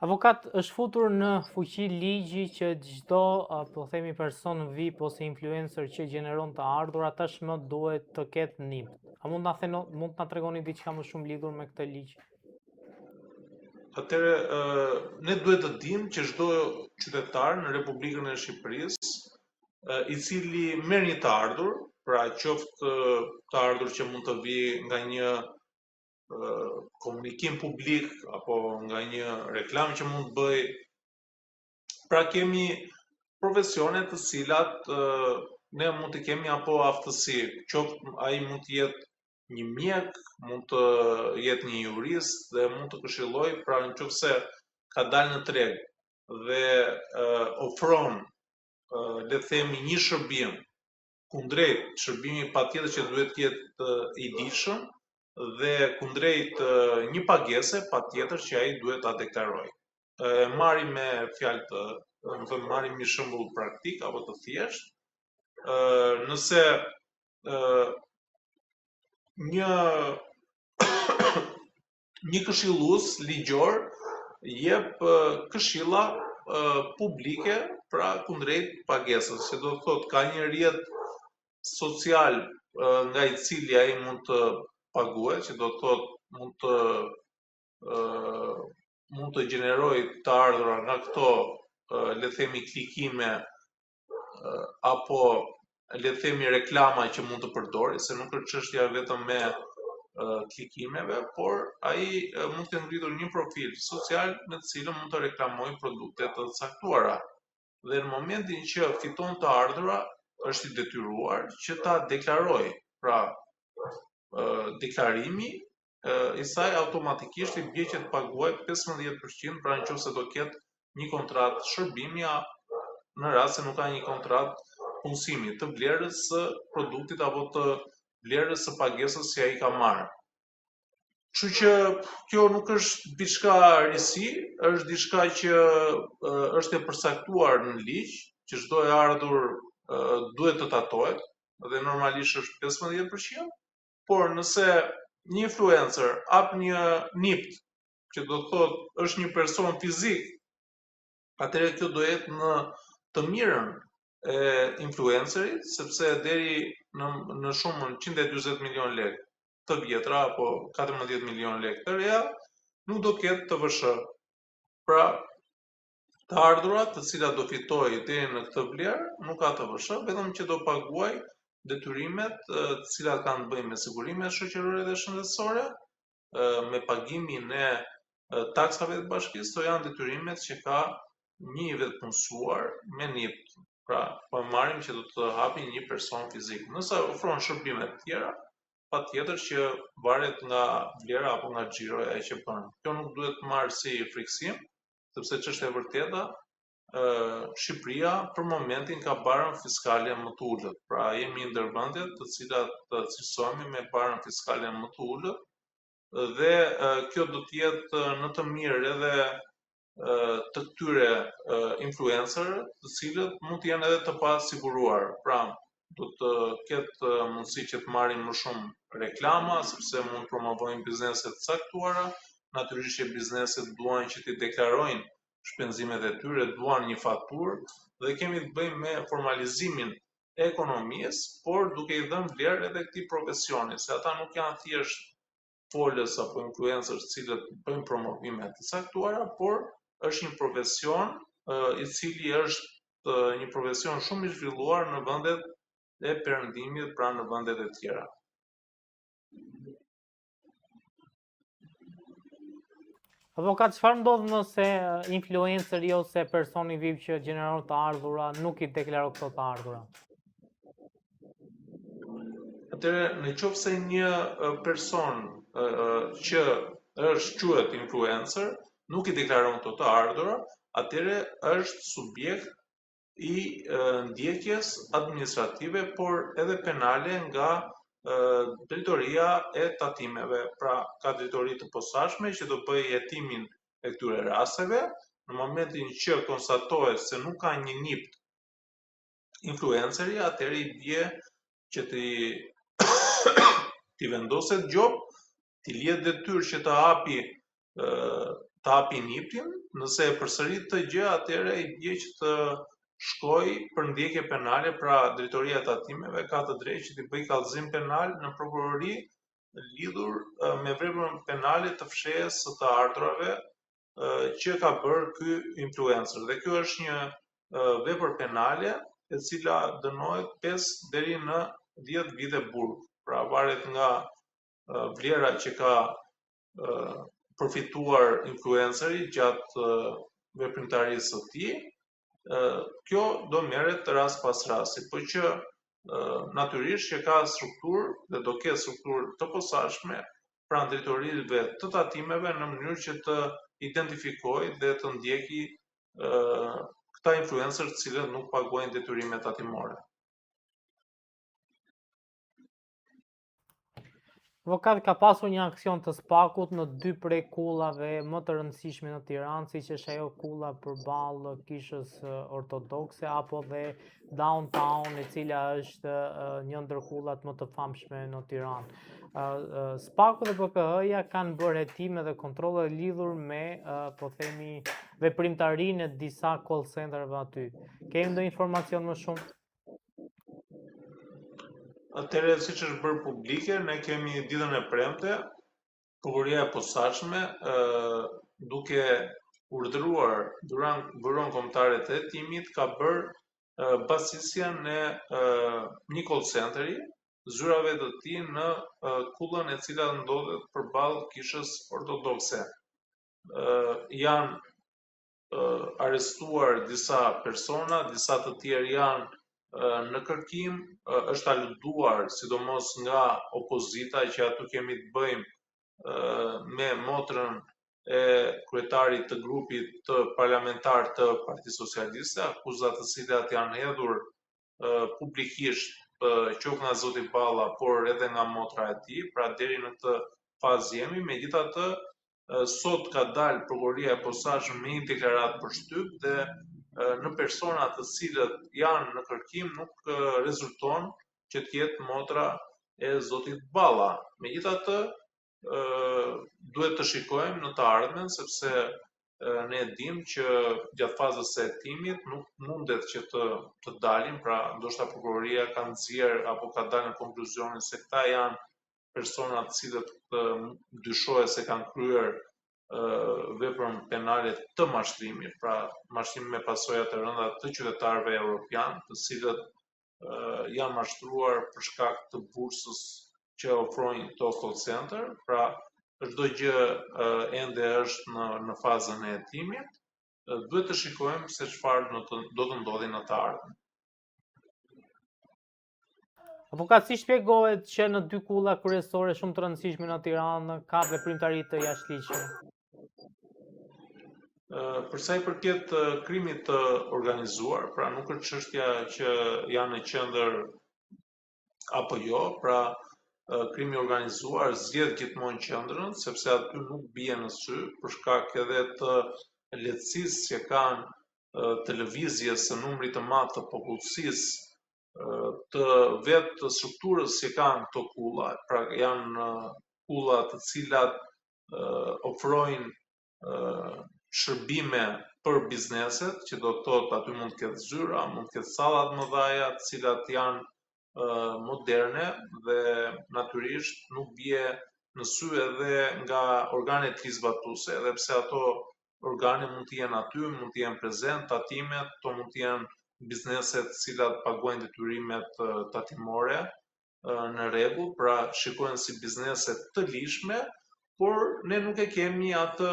Avokat, është futur në fuqi ligji që çdo, po themi person VIP ose influencer që gjeneron të ardhura tashmë duhet të ketë NIPT. A mund na theno, mund të na tregoni diçka më shumë lidhur me këtë ligj? Atëherë, ne duhet të dimë që çdo qytetar në Republikën e Shqipërisë, i cili merr një të ardhur, pra qoftë të ardhur që mund të vijë nga një komunikim publik apo nga një reklamë që mund të bëjë. Pra kemi profesione të cilat ne mund të kemi apo aftësi, qoftë ai mund të jetë një mjek, mund të jetë një jurist dhe mund të këshillojë, pra në qoftë se ka dalë në treg dhe ofron le të themi një shërbim kundrejt shërbimi patjetër që duhet të jetë i ligjshëm dhe kundrejt një pagese patjetër që ai duhet ta deklarojë. E marrim me fjalë të, domethënë marrim një shembull praktik apo të thjeshtë. Ë nëse ë një një këshillues ligjor jep këshilla publike pra kundrejt pagesës, që do të thotë ka një rrjet social nga i cili ai mund të paguhet, që do të thotë mund të mund të gjenerojë të ardhura nga këto le të themi klikime apo le të themi reklama që mund të përdori, se nuk është çështja vetëm me klikimeve, por ai mund të ngritur një profil social në të cilën mund të reklamojë produkte të caktuara. Dhe në momentin që fiton të ardhura, është i detyruar që ta deklarojë. Pra, deklarimi i saj automatikisht i bie që të paguajë 15%, pra në qoftë se do ketë një kontratë shërbimi në rast se nuk ka një kontratë punësimi të vlerës së produktit apo të vlerës së pagesës që ai ka marrë. Kështu që kjo nuk është diçka risi, është diçka që është e përcaktuar në ligj, që çdo e ardhur duhet të tatohet dhe normalisht është 15%, por nëse një influencer hap një NIPT, që do të thotë është një person fizik, atëherë kjo do jetë në të mirën e influencerit, sepse deri në në shumën 140 milion lekë të vjetra apo 14 milion lekë të reja, nuk do ketë TVSH. Pra, Të ardhurat, të cilat do fitojë deri në këtë vlerë, nuk ka TVSH, vetëm që do paguajë detyrimet të cilat kanë të bëjnë me sigurimet shoqërore dhe shëndetësore, me pagimin e taksave të bashkisë, këto janë detyrimet që ka një i vetëpunësuar me NIPT. Pra, po e marrim që do të hapi një person fizik. Nëse ofron shërbime të tjera, patjetër që varet nga vlera apo nga xhiroja që bën. Kjo nuk duhet të marrë si frikësim, sepse ç'është e vërteta, Shqipëria për momentin ka barrën fiskale më të ulët. Pra jemi ndër vendet të cilat cilësohemi me barrën fiskale më të ulët dhe kjo do të jetë në të mirë edhe të këtyre influencerëve, të cilët mund të jenë edhe të pasiguruar. Pra, do të ketë mundësi që të marrin më shumë reklama, sepse mund të promovojnë biznese të caktuara, natyrisht që bizneset duan që t'i deklarojnë shpenzimet e tyre, duan një faturë dhe kemi të bëjmë me formalizimin e ekonomisë, por duke i dhënë vlerë edhe këtij profesioni, se ata nuk janë thjesht folës apo influencers të cilët bëjnë promovime të caktuara, por është një profesion i cili është një profesion shumë i zhvilluar në vendet e perëndimit, pra në vendet e tjera. Avokat, çfarë ndodh nëse influenceri ose personi VIP që gjeneron të ardhura nuk i deklaron këto të ardhura? Atëherë, në qoftë se një person që është quhet influencer, nuk i deklaron këto të ardhura, atëherë është subjekt i ndjekjes administrative, por edhe penale nga drejtoria e tatimeve. Pra, ka drejtori të posaçme që do bëjë hetimin e këtyre rasteve, në momentin që konstatohet se nuk ka një NIPT influenceri, atëherë i bie që t'i t'i vendoset gjobë, t'i lihet detyrë që të hapi. të hapi NIPT-in, nëse e përsërit këtë gjë, atëherë i bie që të shkojë për ndjekje penale, pra Drejtoria e Tatimeve ka të drejtë që t'i bëjë kallëzim penal në prokurori lidhur me veprën penale të fshehjes së të ardhurave që ka bërë ky influencer. Dhe kjo është një vepër penale e cila dënohet 5 deri në 10 vite burg. Pra varet nga vlera që ka përfituar influenceri gjatë veprimtarisë së tij, kjo do merret rast pas rasti, po që natyrisht që ka strukturë dhe do ketë strukturë të posaçme pranë drejtorive të tatimeve në mënyrë që të identifikojë dhe të ndjeki këta influencer të cilët nuk paguajnë detyrime tatimore. Avokat, ka pasur një aksion të SPAK-ut në dy prej kullave më të rëndësishme në Tiranë, siç është ajo kulla përballë Kishës Ortodokse apo dhe Downtown, e cila është një ndër kullat më të famshme në Tiranë. SPAK-u dhe BKH-ja kanë bërë hetime dhe kontrolle lidhur me, po themi, veprimtarinë e disa call centerve aty. Kemi ndonjë informacion më shumë? Atëherë, siç është bërë publike, ne kemi ditën e premte, Prokuroria e Posaçme, duke urdhëruar Byronë Kombëtare të Hetimit, ka bërë bastisjen e një call centeri, zyrave të tij në kullën e cila ndodhet përballë Kishës Ortodokse. Janë arrestuar disa persona, disa të tjerë janë në kërkim, është aluduar sidomos nga opozita që aty kemi të bëjmë me motrën e kryetarit të grupit të parlamentar të Partisë Socialiste, akuza të cilat janë hedhur publikisht qoftë nga zoti Balla, por edhe nga motra e tij, pra deri në këtë fazë jemi, megjithatë sot ka dalë prokuroria e posaçme me një deklaratë për shtyp dhe në persona të cilët janë në kërkim nuk rezulton që të jetë motra e zotit Balla. Megjithatë, duhet të shikojmë në të ardhmen sepse ne e dimë që gjatë fazës së hetimit nuk mundet që të të dalim, pra ndoshta prokuroria ka nxjerrë apo ka dalë në konkluzionin se këta janë persona të cilët dyshohet se kanë kryer veprën penale të mashtrimit, pra mashtrim me pasoja të rënda të qytetarëve europian, të cilët janë mashtruar për shkak të bursës që ofrojnë këto call center, pra çdo gjë ende është në në fazën e hetimit, duhet të shikojmë se çfarë do të do të ndodhi në të ardhmen. Avokat, si shpjegohet që në dy kulla kryesore shumë të rëndësishme në Tiranë ka veprimtari të jashtëligjshme? Për sa i përket krimit të organizuar, pra nuk është çështja që janë në qendër apo jo, pra krimi i organizuar zgjedh gjithmonë qendrën, sepse aty nuk bie në sy, për shkak edhe të lehtësisë që kanë të lëvizjes së numrit të madh të popullsisë të vetë strukturës që kanë këto kulla, pra janë kulla të cilat ofrojnë shërbime për bizneset, që do të thotë aty mund të ketë zyra, mund të ketë salla të mëdha, të cilat janë moderne dhe natyrisht nuk bie në sy edhe nga organet ligjzbatuese, edhe pse ato organe mund të jenë aty, mund të jenë prezent, tatimet, ato mund të jenë biznese të cilat paguajnë detyrimet tatimore në rregull, pra shikohen si biznese të ligjshme, por ne nuk e kemi atë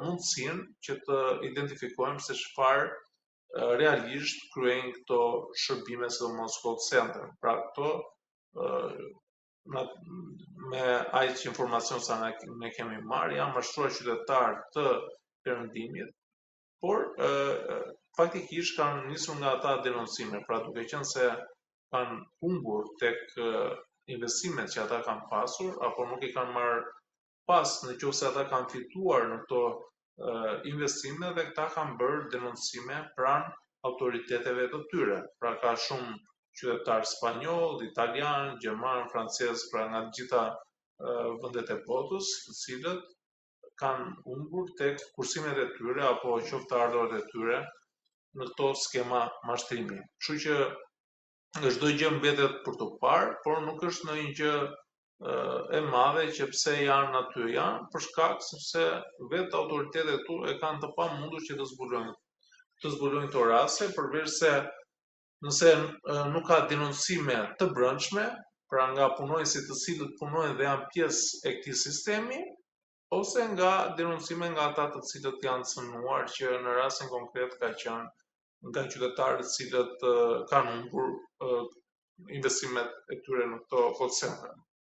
mundësinë që të identifikojmë se çfarë realisht kryejnë këto shërbime, sidomos call center. Pra këto me aq informacion sa ne, ne kemi marrë, janë mashtruar qytetarë të perëndimit, por faktikisht kanë nisur nga ata denoncime, pra duke qenë se kanë humbur tek investimet që ata kanë pasur, apo nuk i kanë marrë pas në qoftë se ata kanë fituar në këto investime dhe këta kanë bërë denoncime pranë autoriteteve të tyre. Pra ka shumë qytetarë spanjoll, italian, gjerman, francez, pra nga të gjitha vendet e botës, të cilët kanë humbur tek kursimet e tyre apo qoftë të ardhurat e tyre në këto skema mashtrimi. Kështu që çdo gjë mbetet për të parë, por nuk është ndonjë gjë e madhe që pse janë aty, janë për shkak sepse vetë autoritetet këtu e kanë të pamundur që të zbulojnë këto raste, përveç se nëse nuk ka denoncime të brendshme, pra nga punonjësit të cilët punojnë dhe janë pjesë e këtij sistemi, ose nga denoncime nga ata të cilët janë cënuar, që në rastin konkret ka qenë nga qytetarët të cilët kanë humbur investimet e tyre në këto call center.